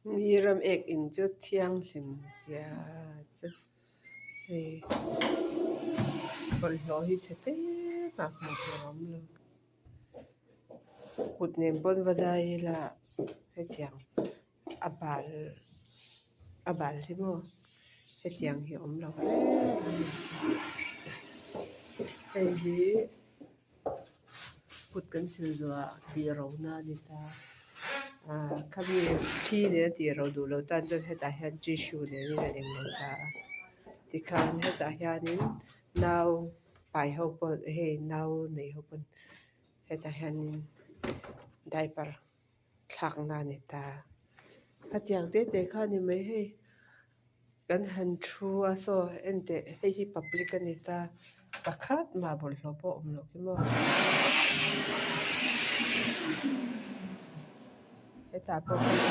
Mi ram ek in chu thianghlim zia chu hei bawlhhlawh hi chhe te mah hmuh tur a awm lo kut nen pawn va dai ila hetiang a bal a bal hi maw hetiang hi a awm lo hle a ni hei hi. Kut kan sil zuah tih ro na a ni ta ah khami thi nen a tih ro duh loh tan chuan hetah hian tissue nen in a englo ta a tikhan hetah hianin nau pai ho pawh hei nau nei ho pawn hetah hianin diaper thlak na a ni ta hetiang te te kha a ni mai hei. Kan han thu a saw enteh hei hi public a ni ta pakhat mah bawlhhlawh pawh a awm loh khi maw hetah pawh hian.